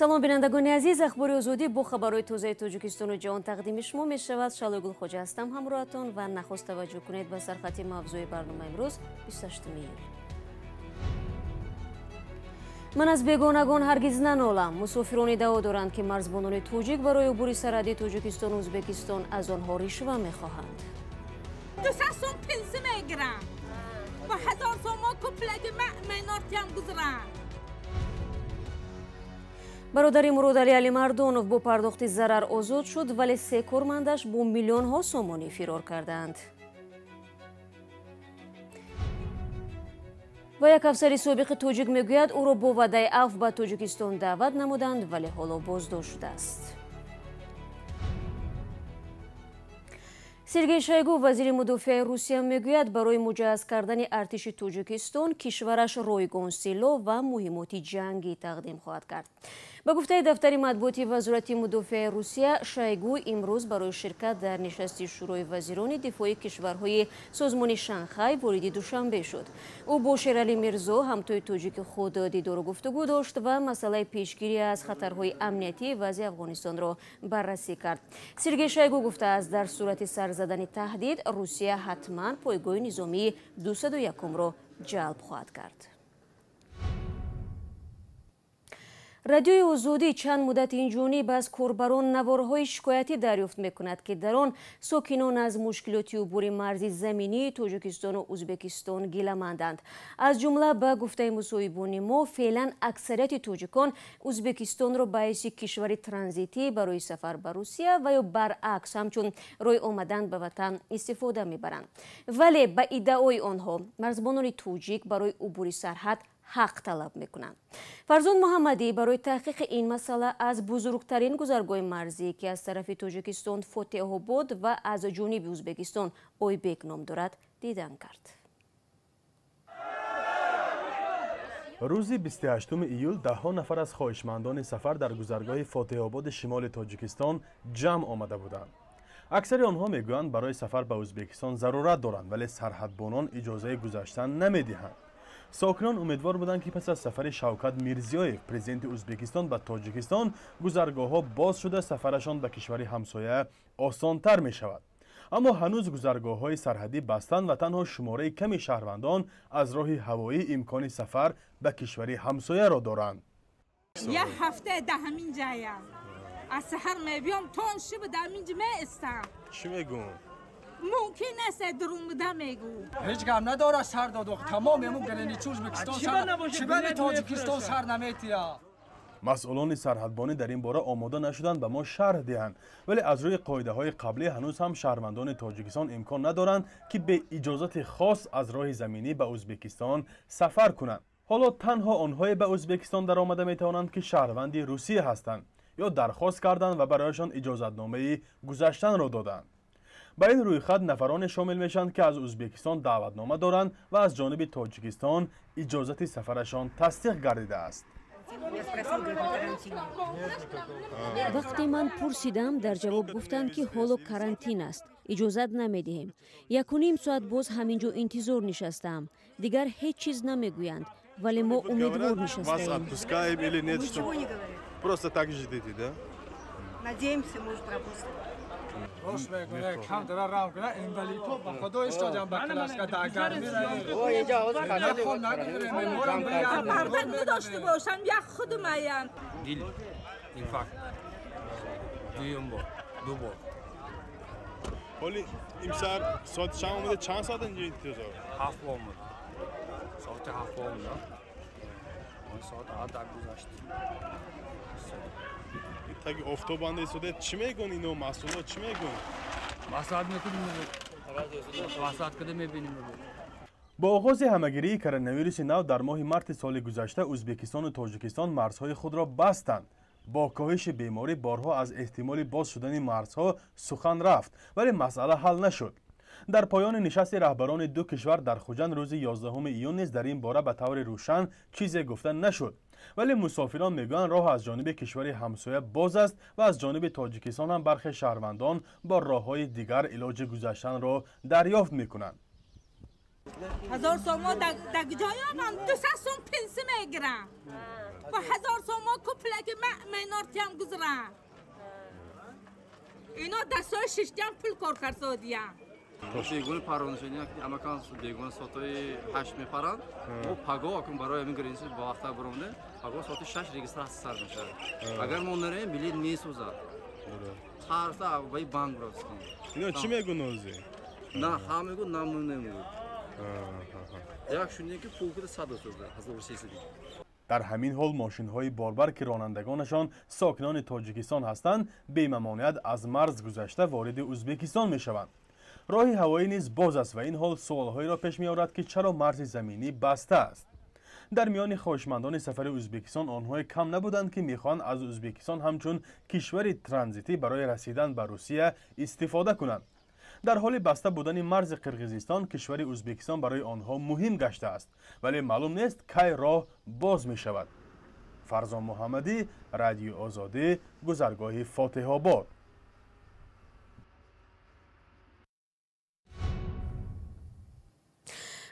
Салом, бинандагони азиз. Ахбори Озодӣ бо хабарҳои тозаи Тоҷикистону ҷаҳон тақдими шумо мешавад. Шалои Гулхоҷа ҳастам ҳамроҳатон ва нахуст таваҷҷӯҳ кунед ба сархати мавзӯи барнома имрӯз, 28 июл. Ман аз бегонагон ҳаргиз нанолам. Мусофирон иддао доранд, ки марзбонони тоҷик барои убури сарҳади Тоҷикистону Ӯзбекистон аз онҳо ришва мехоҳанд. 200 сом пенси мегирам. Бо 1000 сомо куплаги майнортиам гузарам. Бародари Муродалӣ Алимардонов бо пардохти зарар озод шуд, вале се кормандаш бо миллионҳо сомонӣ фирор карданд. Ва як афсари собиқи тоҷик мегӯяд, ӯро бо ваъдаи афв ба Тоҷикистон даъват намуданд, вале ҳоло боздошт шудааст. Сергей Шойгу, вазири мудофиаи Русия, мегӯяд, барои муҷаҳҳаз кардани артиши Тоҷикистон кишвараш ройгон силоҳ ва муҳимоти ҷангӣ тақдим хоҳад кард. Ба гуфтаи дафтари матбуоти Вазорати мудофиаи Русия, Шойгу имрӯз барои ширкат дар нишасти Шӯрои вазирони дифои кишварҳои созмони Шанхай вориди Душанбе шуд. Ӯ бо Шералӣ Мирзо, ҳамтои тоҷики худ, дидору гуфтугӯ дошт ва масъалаи пешгирӣ аз хатарҳои амниятии вазъи Афғонистонро баррасӣ кард. Сергей Шойгу гуфтааст, дар сурати сарзадани таҳдид Русия ҳатман пойгоҳи низомии 201-ро ҷалб хоҳад кард. Радиои Озодӣ чанд муддат инҷониб аз корбарон наворҳои шикоятӣ дарёфт мекунад, ки дар он сокинон аз мушкилоти убури марзи заминии Тоҷикистону Ӯзбекистон гиламанданд. Аз ҷумла, ба гуфтаи мусоҳибони мо, феълан аксарияти тоҷикон Ӯзбекистонро ба ҳайси кишвари транзитӣ барои сафар ба Русия ва ё баръакс ҳамчун роҳи омадан ба ватан истифода мебаранд. Вале ба иддаои онҳо марзбонони тоҷик барои убури сарҳад ҳақ талаб мекунанд. Фарзон Муҳаммадӣ барои таҳқиқи ин масъала аз бузургтарин гузаргоҳи марзӣ, ки аз тарафи Тоҷикистон Фотеҳобод ва аз ҷониби Ӯзбекистон Ойбек ном дорад, дидан кард. Рӯзи 28 июл даҳҳо нафар аз хоҳишмандони сафар дар гузаргоҳи Фотеҳободи шимоли Тоҷикистон ҷамъ омада буданд. Аксари онҳо мегӯянд, барои сафар ба Ӯзбекистон зарурат доранд, вале сарҳадбонон иҷозаи гузаштан намедиҳанд. Сокинон умедвор буданд, ки пас аз сафари Шавкат Мирзиёев, президенти Ӯзбекистон, ба Тоҷикистон гузаргоҳҳо боз шуда, сафарашон ба кишвари ҳамсоя осонтар мешавад. Аммо ҳанӯз гузаргоҳҳои сарҳадӣ бастанд ва танҳо шумораи ками шаҳрвандон аз роҳи ҳавоӣ имкони сафар ба кишвари ҳамсояро доранд. Як ҳафта дар ҳамин ҷаям. Аз саҳар мебиём, то шиб дар ҳамин ҷа меистам. Чӣ мегӯм? Мумкин аст дурумда мегӯ. Ҳеҷ гап надорад сар дод. Тамом ему границу Ӯзбекистон чиба Тоҷикистон сар наметия. Масъулони сарҳадбонӣ дар ин бора омода нашуданд ба мо шарҳ диҳанд, вале аз рӯи қоидаҳои қаблӣ ҳанӯз ҳам шаҳрвандони Тоҷикистон имкон надоранд, ки бе иҷозати хос аз роҳи заминӣ ба Ӯзбекистон сафар кунанд. Ҳоло танҳо онҳое ба Ӯзбекистон даромада метавонанд, ки шаҳрванди Русия ҳастанд ё дархост карданд ва барояшон иҷозатномаи гузаштанро доданд. Ба ин рӯйхат нафароне шомил мешаванд, ки аз Ӯзбекистон даъватнома доранд ва аз ҷониби Тоҷикистон иҷозати сафарашон тасдиқ гардидааст. Вақте ман пурсидам, дар ҷавоб гуфтанд, ки ҳоло карантин аст, иҷозат намедиҳем. 1.5 соат боз ҳамин ҷо интизор нишастаам. Дигар ҳеҷ чиз намегӯянд, вале мо умедвор нишастаем. Просто так ждите, да? Надеемся, может, пропустят. Рост мегӯяд, кам дара рам кунад, инвалидҳо ба худо истодиам ба коляска дар гармӣ. Пардак надошта бошам, як худумаям. Дил, инфаркт. Дуюм бор, ду бор. Ҳоли имсар соати чанд омада, чанд соат инҷо интизор? 7 омад. Соати 7 омад. Соат 8 гузашт. Таги офтобанда истода, чӣ мегӯн ино масъуло, чӣ мегӯн? Маслиҳат мекунем, маслиҳат карда мебинем. Бо оғози ҳамагирии коронавируси нав дар моҳи марти соли гузашта Ӯзбекистону Тоҷикистон марзҳои худро бастанд. Бо коҳиши беморӣ борҳо аз эҳтимоли боз шудани марзҳо сухан рафт, вале масъала ҳал нашуд. Дар поёни нишасти раҳбарони ду кишвар дар Хуҷанд рӯзи 11 июн низ дар ин бора ба таври рӯшан чизе гуфта нашуд. Вале мусофирон мегӯянд, роҳ аз ҷониби кишвари ҳамсоя боз аст ва аз ҷониби Тоҷикистон ҳам бархе шаҳрвандон бо роҳҳои дигар илоҷи гузаштанро дарёфт мекунанд. 1000 сомон дар ҷоям 200 сом пенси мегирам. Бо 1000 сомон ку пулаги ма минортиам гузрам. Ино дастҳои шиштиам пул кор карсодиям. Бегуна парвонашони амакан бегуна соатҳои 8 мепаранд. Мо паго акун барои ҳамин граница ба вақта баромада, паго соати 6 регистрация сар мешавад. Агар мо нараем, билет месӯзад. Сарса баи банк рафтем. Ино чӣ мегӯ нози? На ҳа мегӯ, на му намегӯ. Як шунидем ки пул кида сад сӯзад, 1300. Дар ҳамин ҳол мошинҳои борбар, ки ронандагонашон сокинони Тоҷикистон ҳастанд, бемамониат аз марз гузашта вориди Ӯзбекистон мешаванд. Роҳи ҳавоӣ низ боз аст ва ин ҳол суолҳоеро пеш меорад, ки чаро марзи заминӣ баста аст. Дар миёни хоҳишмандони сафари Ӯзбекистон онҳое кам набуданд, ки мехоҳанд аз Ӯзбекистон ҳамчун кишвари транзитӣ барои расидан ба Русия истифода кунанд. Дар ҳоли баста будани марзи Қирғизистон, кишвари Ӯзбекистон барои онҳо муҳим гаштааст, вале маълум нест, кай роҳ боз мешавад. Фарзон Муҳаммадӣ, Радиои Озодӣ, гузаргоҳи Фотиҳобод.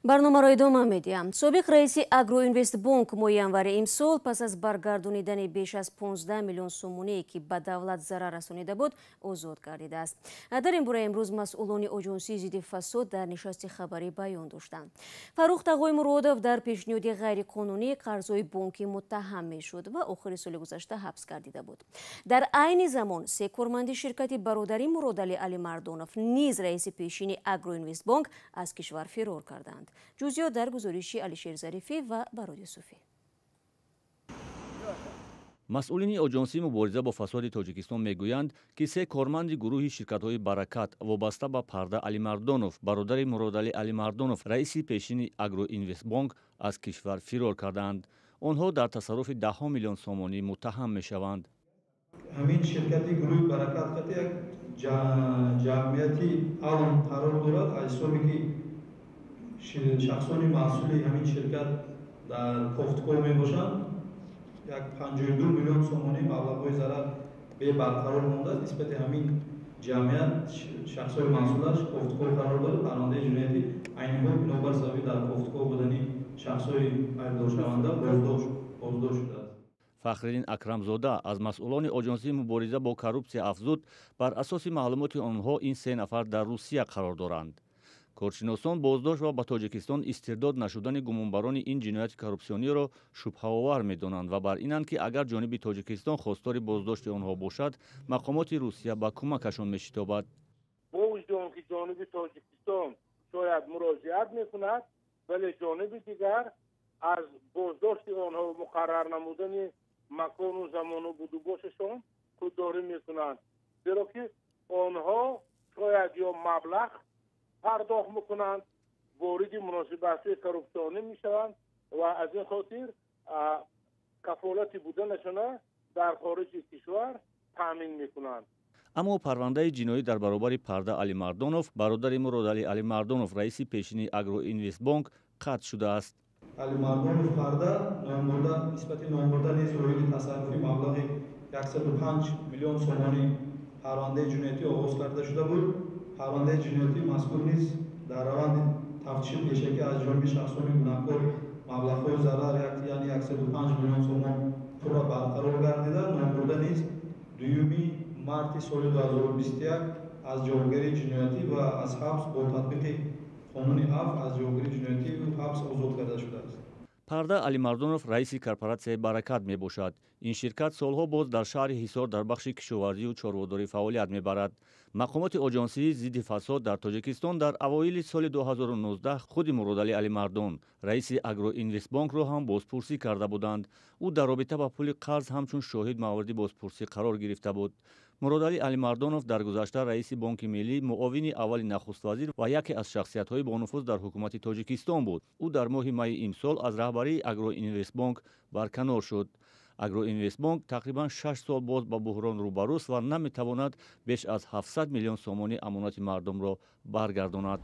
Барномаро идома медиҳам. Собиқ раиси Агроинвестбонк моҳи январи имсол пас аз баргардонидани беш аз 15 миллион сомоние, ки ба давлат зарар расонида буд, озод гардидааст. Дар ин бора имрӯз масъулони оҷонсии зидди фасод дар нишасти хабарӣ баён доштанд. Фаррух Тағои Муродов дар пешниҳоди ғайриқонунии қарзҳои бонкӣ муттаҳам мешуд ва охири соли гузашта ҳабс гардида буд. Дар айни замон се корманди ширкати бародари Муродалӣ Алимардонов, низ раиси пешини Агроинвестбонк, аз кишвар фирор карданд. Ҷузъиёт дар гузориши Алишер Зарифӣ ва Бароди Суфӣ. Масъулини оҷонсии мубориза бо фасоди Тоҷикистон мегӯянд, ки се корманди гурӯҳи ширкатҳои Баракат вобаста ба Парда Алимардонов, бародари Муродалӣ Алимардонов, раиси пешини Агроинвестбонк, аз кишвар фирор кардаанд. Онҳо дар тасарруфи даҳҳо миллион сомонӣ муттаҳам мешаванд. Ҳамин ширкати гурӯҳи Баракат қати як ҷамъияти алм қарор дорад, аз ҳисоби ки шахсони масъули ҳамин ширкат дар кофтуков мебошанд, як 52 миллион сомонӣ маблағҳои зарар бебарқарор мондааст. Нисбати ҳамин ҷамъият шахсҳои масъулаш кофтуков қарор дорад. Парвандаи ҷиноятӣ айни ҳол бинобар сабаби дар кофтуков будани шахсҳои айбдоршаванда боздошт шудааст. Фахриддин Акрамзода аз масъулони оҷонсии мубориза бо коррупсия афзуд, бар асоси маълумоти онҳо ин се нафар дар Русия қарор доранд. Коршиносон боздошт ва ба Тоҷикистон истирдод нашудани гумонбарони ин ҷинояти коррупсиониро шубҳаовар медонанд ва бар инанд, ки агар ҷониби Тоҷикистон хостори боздошти онҳо бошад, мақомоти Русия ба кӯмакашон мешитобад. Бо вуҷуди он ки ҷониби Тоҷикистон шояд муроҷиат мекунад, вале ҷониби дигар аз боздошти онҳо муқаррар намудани макону замону будубошашон худдорӣ мекунанд, зеро ки онҳо шояд ё маблағ пардохт мекунанд, вориди муносибатҳои коррупсионӣ мешаванд ва аз ин хотир кафолати буданашона дар хориҷи кишвар таъмин мекунанд. Аммо парвандаи ҷиноӣ дар баробари Парда Алимардонов, бародари Муродалӣ Алимардонов, раиси пешини Агроинвестбонк, қатъ шудааст. Алимардонов Парда номбурда нисбати номбурда низ оиди тасарруфи маблағи 105 миллион сомонӣ парвандаи ҷиноятӣ оғоз карда шуда буд. Парвандаи ҷиноятӣ мазкур низ дар раванди тафтиши пешакӣ аз ҷониби шахсони гунаҳкор маблағҳои зарар, яъне 105 миллион сомон пурра барқарор гардида, номбурда низ 2 марти соли 2021 аз ҷавобгарии ҷиноятӣ ва аз ҳабс бо татбиқи қонуни афв аз ҷавобгарии ҷиноятӣ ҳабс озод карда шудааст. Парда Алимардонов раиси корпоратсияи Баракат мебошад. Ин ширкат солҳо боз дар шаҳри Ҳисор дар бахши кишоварзию чорводорӣ фаъолият мебарад. Мақомоти оҷонсии зидди фасод дар Тоҷикистон дар авоили соли 2019 худи Муродалӣ Алимардон, раиси Агроинвестбонкро ҳам бозпурсӣ карда буданд. Ӯ дар робита ба пули қарз ҳамчун шоҳид мавриди бозпурсӣ қарор гирифта буд. Муродалӣ Алимардонов дар гузашта раиси Бонки Миллӣ, муовини аввали нахуствазир ва яке аз шахсиятҳои бонуфуз дар ҳукумати Тоҷикистон буд. Ӯ дар моҳи майи имсол аз раҳбарии Агроинвестбонк барканор шуд. Агроинвестбонк тақрибан 6 сол боз ба буҳрон рӯбарӯст ва наметавонад беш аз 700 миллион сомонӣ амонати мардумро баргардонад.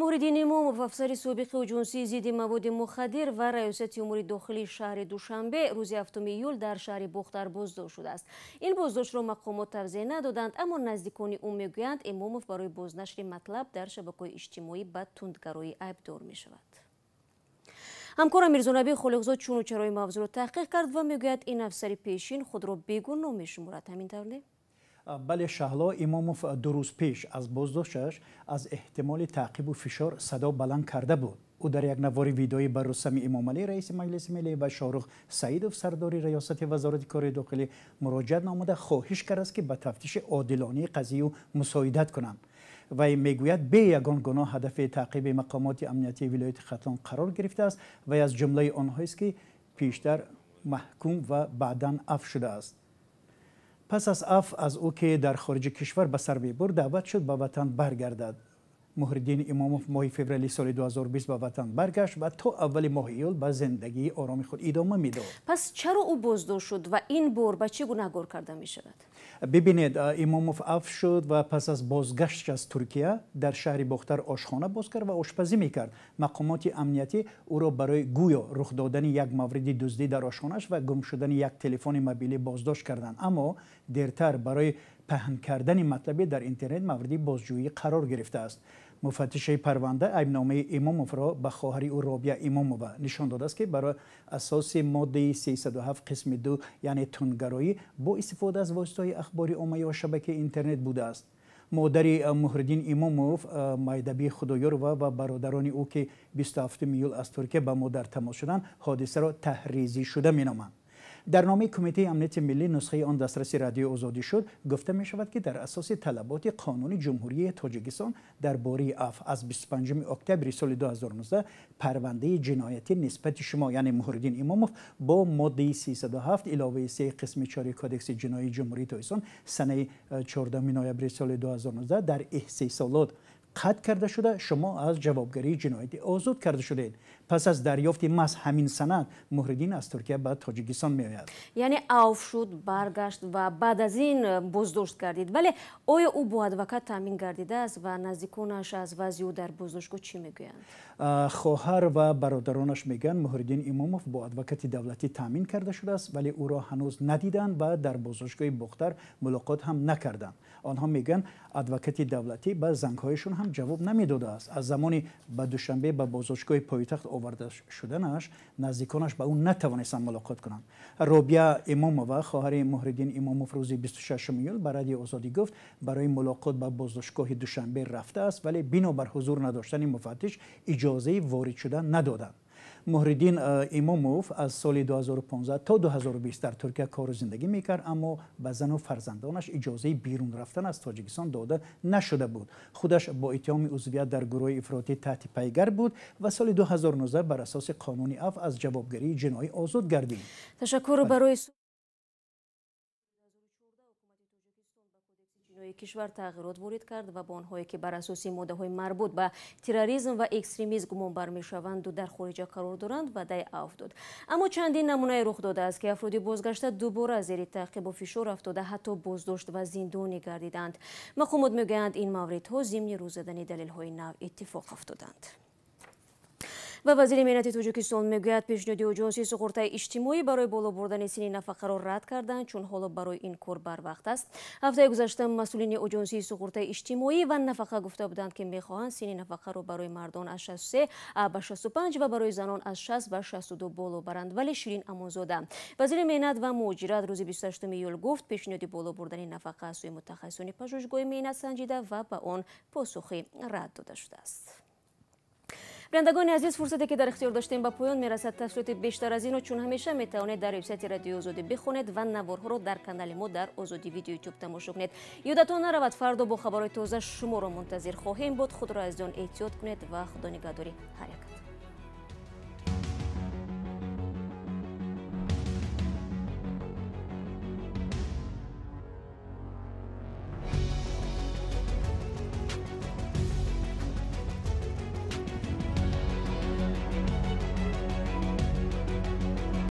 Муҳриддин Имомов, афсари собиқи оҷонсии зидди маводи мухаддир ва раёсати умури дохилии шаҳри Душанбе, рӯзи 7 июл дар шаҳри Бохтар боздошт шудааст. Ин боздоштро мақомот тавзеҳ надоданд, аммо наздикони ӯ мегӯянд, Имомов барои бознашри матлаб дар шабакаҳои иҷтимоӣ ба тундгароӣ айбдор мешавад. Ҳамкорам Мирзонаби Холиқзод чуну чарои мавзӯъро таҳқиқ кард ва мегӯяд, ин афсари пешин худро бегуноҳ мешуморад. Ҳамин тавр не? Бале, Шаҳло, Имомов 2 рӯз пеш аз боздошташ аз эҳтимоли таъқибу фишор садо баланд карда буд. Ӯ дар як навори видеоӣ ба Рустами Эмомалӣ, раиси Маҷлиси Миллӣ, ва Шоҳрух Саидов, сардори раёсати вазорати кори дохилӣ, муроҷиат намуда хоҳиш кардааст, ки ба тафтиши одилонии қазияи ӯ мусоидат кунанд. Вай мегӯяд, бе ягон гуноҳ ҳадафи таъқиби мақомоти амниятии вилояти Хатлон қарор гирифтааст ва аз ҷумлаи онҳоест, ки пештар маҳкум ва баъдан афв шудааст. Пас аз афв аз ӯ, ки дар хориҷи кишвар ба сар мебурд, даъват шуд ба ватан баргардад. Муҳриддин Имомов моҳи феврали соли 2020 ба ватан баргашт ва то аввали моҳи июл ба зиндагии ороми худ идома медод. Пас чаро ӯ боздошт шуд ва ин бор ба чӣ гунаҳгор карда мешавад? Бибинед, Имомов афв шуд ва пас аз бозгашташ аз Туркия дар шаҳри Бохтар ошхона боз кард ва ошпазӣ мекард. Мақомоти амниятӣ ӯро барои гӯё рух додани як мавриди дуздӣ дар ошхонааш ва гум шудани як телефони мобилӣ боздошт карданд, аммо дертар барои паҳн кардани матлабе дар интернет мавриди бозҷӯӣ қарор гирифтааст. Муфаттишаи парванда айбномаи Имомовро ба хоҳари ӯ Робия Имомова нишон додааст, ки барои асоси моддаи 307 қисми 2, яъне тундгароӣ бо истифода аз воситаҳои ахбори омма ё шабакаи интернет будааст. Модари Муҳриддин Имомов, Майдабӣ Худоёрова, ва бародарони ӯ, ки 27 июл аз Туркия ба мо дар тамос шуданд, ҳодисаро таҳризӣ шуда меноманд. Дар номаи Кумитаи амнияти миллӣ, нусхаи он дастраси Радиои Озодӣ шуд, гуфта мешавад, ки дар асоси талаботи қонуни Ҷумҳурии Тоҷикистон дар бораи афв аз 25 октябри соли 2019 парвандаи ҷиноятӣ нисбати шумо, яъне Муҳриддин Имомов, бо моддаи 307 иловаи 3 қисми 4 Кодекси ҷиноии Ҷумҳурии Тоҷикистон санаи 14 ноябри соли 2019 дар истеҳсолот қатъ карда шуда, шумо аз ҷавобгарии ҷиноятӣ озод карда шудед. Пас аз дарёфти маҳз ҳамин санад Муҳриддин аз Туркия ба Тоҷикистон меояд. Яъне авф шуд, баргашт ва баъд аз ин боздошт гардид. Вале оё ӯ бо адвокат таъмин гардидааст ва наздиконаш аз вазъи ӯ дар боздоштгоҳ чӣ мегӯянд? Хоҳар ва бародаронаш мегӯянд, Муҳриддин Имомов бо адвокати давлатӣ таъмин карда шудааст, вале ӯро ҳанӯз надиданд ва дар боздоштгоҳи Бохтар мулоқот ҳам накарданд. Онҳо мегӯянд, адвокати давлатӣ ба зангҳояшон ҳам ҷавоб намедодааст. Аз замони ба Душанбе ба боздоштгоҳи пойтахт оварда шуданаш наздиконаш ба ӯ натавонистанд мулоқот кунанд. Робия Имомова, хоҳари Муҳриддин Имомов, рӯзи 26 июл ба Радиои Озодӣ гуфт, барои мулоқот ба боздоштгоҳи Душанбе рафтааст, вале бинобар ҳузур надоштани муфаттиш иҷозаи ворид шудан надоданд. Муҳриддин Имомов аз соли 2015 то 2020 дар Туркия кору зиндагӣ мекард, аммо ба зану фарзандонаш иҷозаи берун рафтан аз Тоҷикистон дода нашуда буд. Худаш бо иттиҳоми узвият дар гурӯҳи ифротӣ таҳти пайгар буд ва соли 2019 бар асоси қонуни афв аз ҷавобгарии ҷиноӣ озод гардид. Ташаккур барои кишвар тағйирот ворид кард ва ба онҳое, ки бар асоси моддаҳои марбут ба терроризм ва экстремизм гумонбар мешаванду дар хориҷа қарор доранд, ваъдаи афв дод. Аммо чандин намунае рух додааст, ки афроди бозгашта дубора зери таъқибу фишор афтода, ҳатто боздошт ва зиндонӣ гардиданд. Мақомот мегӯянд, ин мавридҳо зимни рӯз задани далелҳои нав иттифоқ афтоданд. Ва вазири меҳнати Тоҷикистон мегӯяд, пешниҳоди оҷонсии суғуртаи иҷтимоӣ барои боло бурдани синни нафақаро рад карданд, чун ҳоло барои ин кор барвақт аст. Ҳафтаи гузашта масъулини оҷонсии суғуртаи иҷтимоӣ ва нафақа гуфта буданд, ки мехоҳанд синни нафақаро барои мардон аз 63 ба 65 ва барои занон аз 60 ба 62 боло баранд. Вале Ширин Амонзода, вазири меҳнат ва муҳоҷират, рӯзи 28 июл гуфт, пешниҳоди боло бурдани нафақа аз сӯи мутахассисони пажӯҳишгоҳи меҳнат санҷида ва ба он посухи рад дода шудааст. Бинандагони азиз, фурсате ки дар ихтиёр доштем ба поён мерасад. Тафсилоти бештар аз инро чун ҳамеша метавонед дар вебсайти Радиои Озодӣ бихонед ва наворҳоро дар канали мо дар Озодӣ видео ютуб тамошо кунед. Ёдатон наравад, фардо бо хабарҳои тоза шуморо мунтазир хоҳем буд. Худро аз он эҳтиёт кунед ва худо нигаҳдори ҳар якатон.